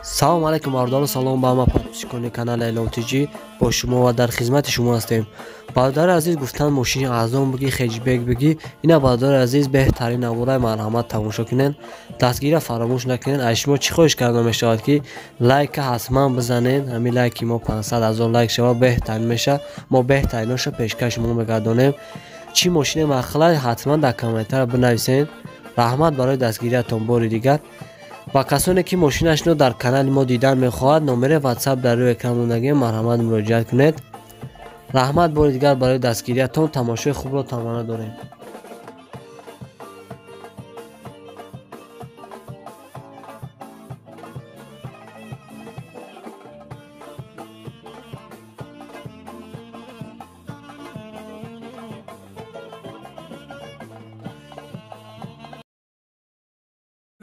Салом алейкум бародарон, салом ба ҳама подписчикони канали Элон ТЖ. Бо шумо ва дар хизмати шумо ҳастем. Бародари азиз, гуфтан мошини арзон бигӣ, хеджбек бигӣ, ина бародари азиз беҳтарин навораи марҳамат тамошо кунед. Дастгирия фаромӯш накунед. Аз шумо чӣ хоҳиш карда мешавад ки лайка ҳатман бизанед. Ҳамин лайки мо 500 ҳазор лайк шавад, беҳтарин мешавад. Мо беҳтариношо пешкаш шумо мегардонем. Чӣ мошине махлай ҳатман дар комментария бинависед. Раҳмат барои дастгириятон бори дигар. Ба касоне ки мошинашро дар канали мо дидан мехоҳад, номери WhatsApp дар рӯи экран мондагием, марҳамат муроҷиат кунед. Раҳмат бори дигар барои дастгириятон. Тамошои хубро таманно дорем.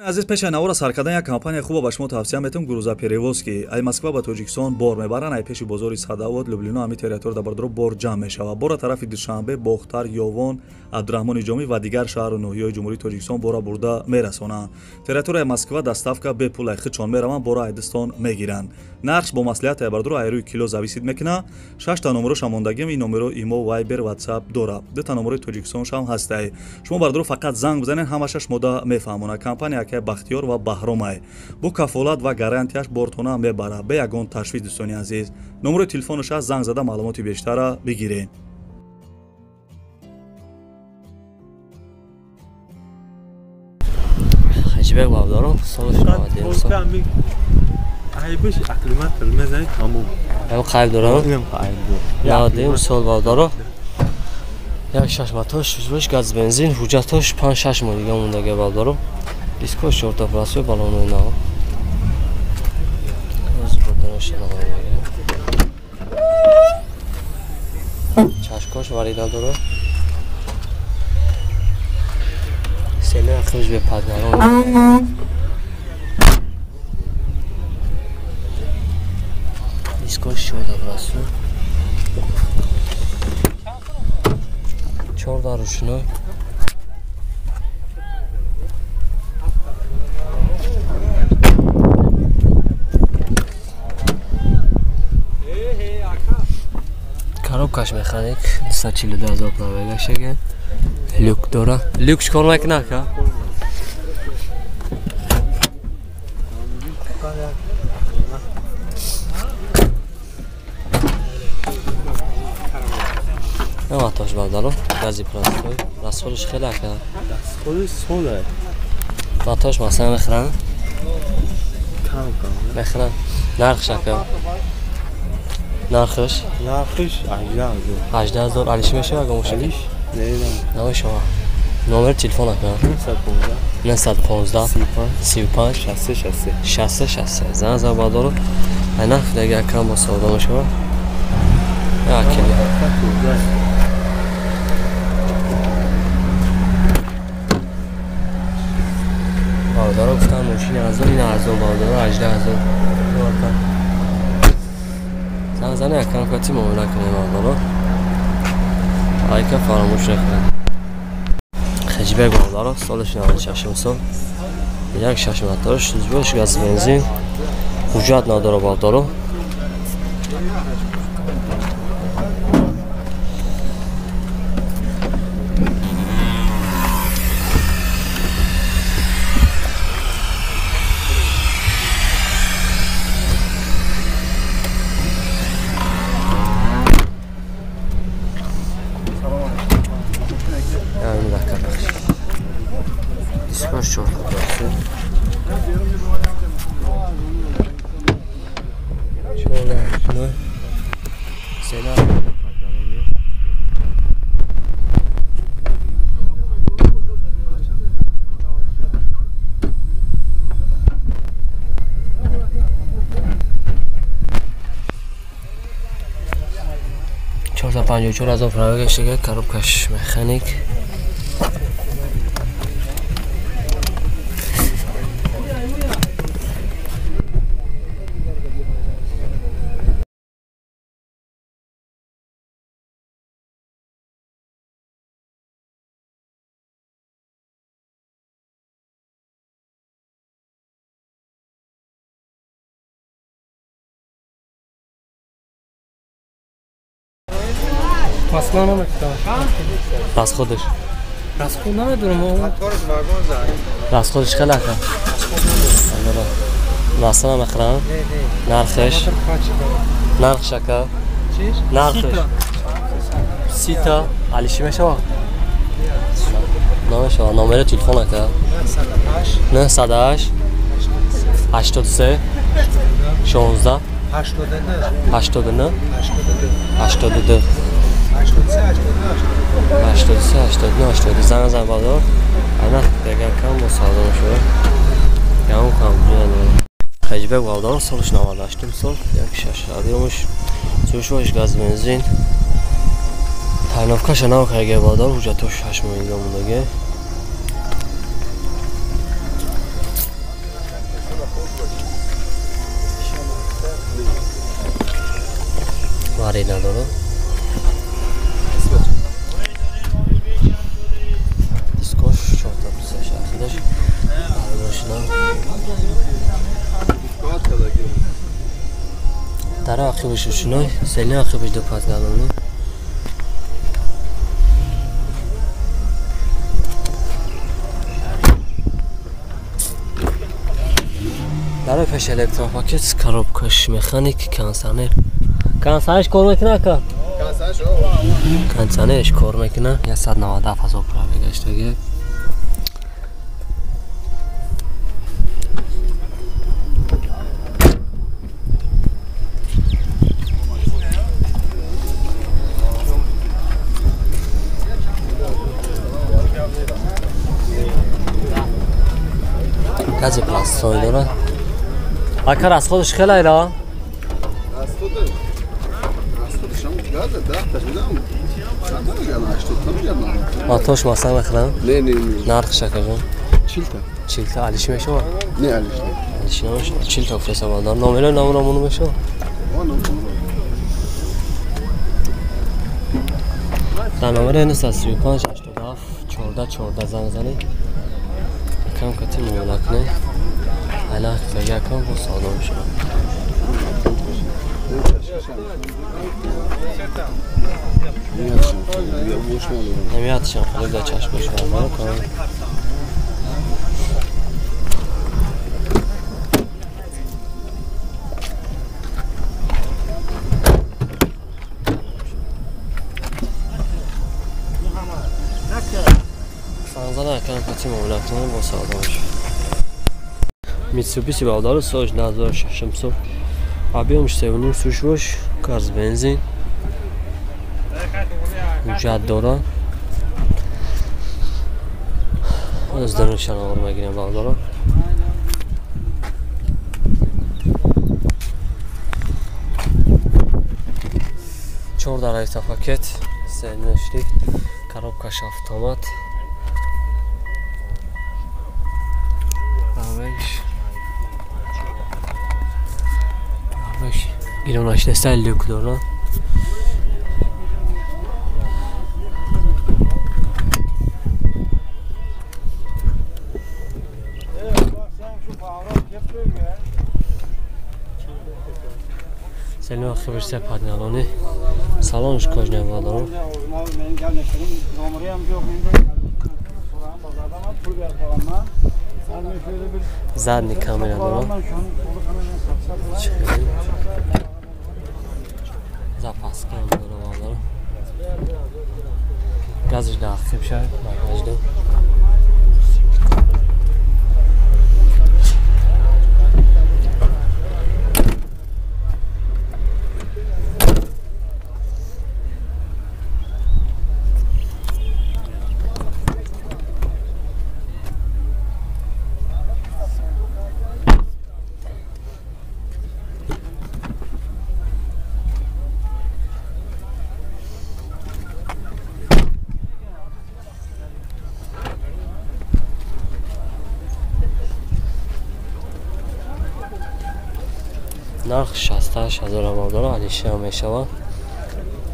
Азиз, пеш навора сар кардан як компания хуба ба шумо тавсия метам, грузоперевозки. Ай Москва ба Тоҷикистон бор мебаранд, ай пеши бозори Садовод, Люблино, ҳами территория дар бор ҷамъ мешавад. Бора тарафи Душанбе, Бохтар, Ёвон, Абдураҳмони Ҷомӣ ва дигар шаҳру ноҳияҳои Ҷумҳурии Тоҷикистон бора бурда мерасонанд. Территорияи Москва доставка бепул, ай худшон мераванд, бора айдистон мегиранд. Нархш бо маслиҳат ай бардоро ай рӯи кило зависит мекунад. 6 та номероша мондагим, ин номеро имо, Вайбер, WhatsApp дорад. 2 та номерои Тоҷикистоншам ҳастай. Шумо бардоро фақат занг бизанед, ҳамаша шумода мефаҳмонад. Компания акай Бахтиёр ва Баҳромай бо кафолат ва гарантияш бортона мебарад, бе ягон ташвиш. Дӯстони азиз, номерои телефонаш аст, занг зада маълумоти бештара бигиред. Хеджбек бародарон, солаш 91 сол. Айбиш акклиматор мезанӣ, тамом. Ам қайб дорам. Инам айб дор. 91 сол бародарон. Як шаш мотор, шузбош, газ, бензин, ҳуҷҷатош 5-6 моҳ дига мондага бародарон. Дискош чорта прасой, балонои нав. Чашкош варида дорад. Сена ахирш бепадгарон. Дискош чорта прасой. Чорда рушной. Коробкаш механик, 242 ҳазор пробега шага. Люк дора. Люк чикор мекунад ака? Матош бародаро, гази простой. Расходаш хеле ака. Расходаш сода. Матош масалан мехӯранд? Кам кам. Мехӯранд. Нархш ака? Нархш? Нархш 18 ҳазор. 18 ҳазор. Алиш мешавад агар мошин? Алиш? Не, намешавад. Номери телефон ака? 915 915 35 63 63 63 63. Занг зад бародаро. Ай нарх дига кам бо савдо мешавад. Як кило. Бародаро гуфтан мошини арзон, ин арзон бародаро 18 ҳазор. Занг зане якам кати муомила кунем бародаро. Лайка фаромӯш накунед. Хеджбек бародаро, солаш 96 сол. Як шаш мотор, шузбош, газ, бензин. Ҳуҷҷат надора бародаро. Дискош чорта прасой. Чорда рушной. Сена 454 ҳазор пробега шага, коробкаш механик. Масла намекунам. Расходаш? Расход намедонам. Расходаш хеле ака? Масла намехӯрам? Нархаш? Нархш ака? Нархш? Сита. Алиши мешава? Намешава. Номери телефон ака? 908 83 16 89 82 83 89 82 занг зан бадор. Ана дигар кам бо савдо шуда. Ям кам надорам. Хеҷбек балдор солш 98 сол 16 объёмаш сушваш газ бензин. Тайновкаша нав хаге балдор ҳуҷҷатош 8 моҳига мондаге. Вари надорам. Дискош 4 3 шахидаш. Машина. Дар ақибаш ушиной, сели ақибаш ду пазгалони. Дар пеш электропакет, коробкаш механик, кондиционер. Кондиционерш кор мекунад ака? Кондиционерш кор мекунад. 197 ҳазор пробег гаштаги. Гази пластсой дорад. Ака расходаш хеле айра? Матош масла мехӯрам? Не, не, не. Нархш акаҷон? 40 та. 40 та. Алиши мешавад? Не, алиш не. Алиши намешавад. 40 та гуфтеса балдар. Номеро намурамону мешавад? Дар номери 935 87 14 14 занг занед. Кам кати муомила кунед. Айна якам бо савдо мешавад. Намиятшам худо дар чашмаш барбар кунам. Санзана акам кати муомила кунем бо савдо мешавад. Митсубиси балдару соли 2006 сол. Объёмш 3.5 сушвош, газ бензин. Ҳуҷҷат дорад. Аз дарунашон овар мегирем балдаро. Чор дараҷа пакет, 3.5 шрифт, коробкаш автомат. Гиронаш неста люк дорад. Селни вақти се падналони салонш кожне балдарон. Задний камера дорад. Запаска ҳам дорад балдарон. Газш дар ақиб шавад, багажда. Нарх 68 ҳазор рубл дорад, алиша ҳам мешавад.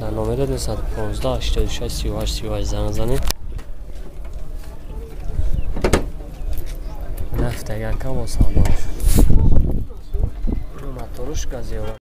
Дар номери 215 86 38 38 занг занед. Нафт агар кам бо савдо мешавад. Моторуш газиёва.